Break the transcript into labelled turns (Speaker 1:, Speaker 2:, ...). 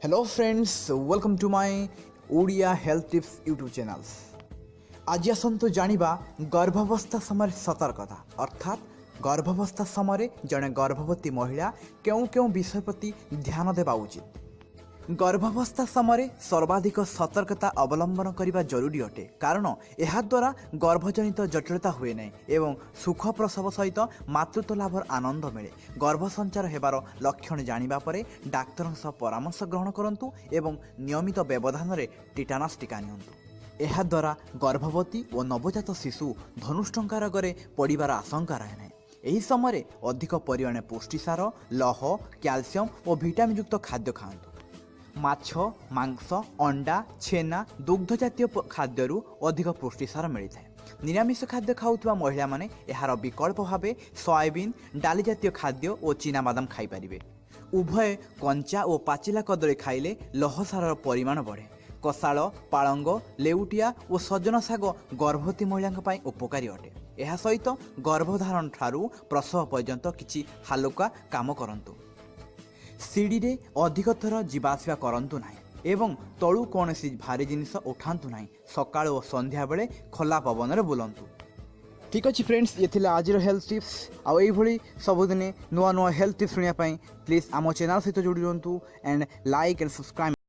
Speaker 1: Hello friends, welcome to my Odia Health Tips YouTube channels. ଆଜି ଆସନ୍ତୁ ଜାଣିବା ଗର୍ଭାବସ୍ଥା ସମୟରେ ସତର୍କତା, ଅର୍ଥାତ୍ ଗର୍ଭାବସ୍ଥା ସମୟରେ ଜଣେ ଗର୍ଭବତୀ ମହିଳା କେଉଁ କେଉଁ ବିଷୟ ପ୍ରତି ଧ୍ୟାନ ଦେବା ଉଚିତ। ଗର୍ଭାବସ୍ଥା ସମୟରେ ସର୍ବାଧିକ ସତର୍କତା ଅବଲମ୍ବନ କରିବା ଜରୁରୀ ଅଟେ, କାରଣ ଏହାଦ୍ୱାରା ଗର୍ଭଜନିତ ଜଟିଳତା ହୁଏ ନାହିଁ ଏବଂ ସୁଖ ପ୍ରସବ ସହିତ ମାତୃତ୍ୱ ଲାଭର ଆନନ୍ଦ ମିଳେ। ଗର୍ଭସଞ୍ଚାର ହେବାର ଲକ୍ଷଣ ଜାଣିବା ପରେ ଡାକ୍ତରଙ୍କ ସହ ପରାମର୍ଶ ଗ୍ରହଣ କରନ୍ତୁ ଏବଂ ନିୟମିତ ବ୍ୟବଧାନରେ ଟିଟାନସ୍ ଟିକା ନିଅନ୍ତୁ। ଏହାଦ୍ୱାରା ଗର୍ଭବତୀ ଓ ନବଜାତ ଶିଶୁ ଧନୁଷ୍ଟଙ୍କା ରୋଗରେ ପଡ଼ିବାର ଆଶଙ୍କା ରହେ ନାହିଁ। ଏହି ସମୟରେ ଅଧିକ ପରିମାଣରେ ପୁଷ୍ଟିସାର, ଲୌହ, କ୍ୟାଲସିୟମ ଓ ଭିଟାମିନ୍ ଯୁକ୍ତ ଖାଦ୍ୟ ଖାଆନ୍ତୁ। ମାଛ, ମାଂସ, ଅଣ୍ଡା, ଛେନା, ଦୁଗ୍ଧ ଜାତୀୟ ଖାଦ୍ୟରୁ ଅଧିକ ପୁଷ୍ଟିସାର ମିଳିଥାଏ। ନିରାମିଷ ଖାଦ୍ୟ ଖାଉଥିବା ମହିଳାମାନେ ଏହାର ବିକଳ୍ପ ଭାବେ ସୋୟାବିନ୍, ଡାଲି ଜାତୀୟ ଖାଦ୍ୟ ଓ ଚିନାବାଦାମ ଖାଇପାରିବେ। ଉଭୟ କଞ୍ଚା ଓ ପାଚିଲା କଦଳୀ ଖାଇଲେ ଲୌହସାରର ପରିମାଣ ବଢ଼େ। କଷାଳ, ପାଳଙ୍ଗ, ଲେଉଟିଆ ଓ ସଜନା ଶାଗ ଗର୍ଭବତୀ ମହିଳାଙ୍କ ପାଇଁ ଉପକାରୀ ଅଟେ। ଏହା ସହିତ ଗର୍ଭଧାରଣ ଠାରୁ ପ୍ରସବ ପର୍ଯ୍ୟନ୍ତ କିଛି ହାଲୁକା କାମ କରନ୍ତୁ। ସିଡ଼ିରେ ଅଧିକ ଥର ଯିବା ଆସିବା କରନ୍ତୁ ନାହିଁ ଏବଂ ତଳୁ କୌଣସି ଭାରୀ ଜିନିଷ ଉଠାନ୍ତୁ ନାହିଁ। ସକାଳ ଓ ସନ୍ଧ୍ୟାବେଳେ ଖୋଲା ପବନରେ ବୁଲନ୍ତୁ। ଠିକ୍ ଅଛି ଫ୍ରେଣ୍ଡସ୍, ଇଏ ଥିଲା ଆଜିର ହେଲ୍ଥ ଟିପ୍ସ। ଆଉ ଏଇଭଳି ସବୁଦିନେ ନୂଆ ନୂଆ ହେଲ୍ଥ ଟିପ୍ସ ଶୁଣିବା ପାଇଁ ପ୍ଲିଜ୍ ଆମ ଚ୍ୟାନେଲ୍ ସହିତ ଯୋଡ଼ି ରୁହନ୍ତୁ ଆଣ୍ଡ ଲାଇକ୍ ଆଣ୍ଡ ସବସ୍କ୍ରାଇବ୍।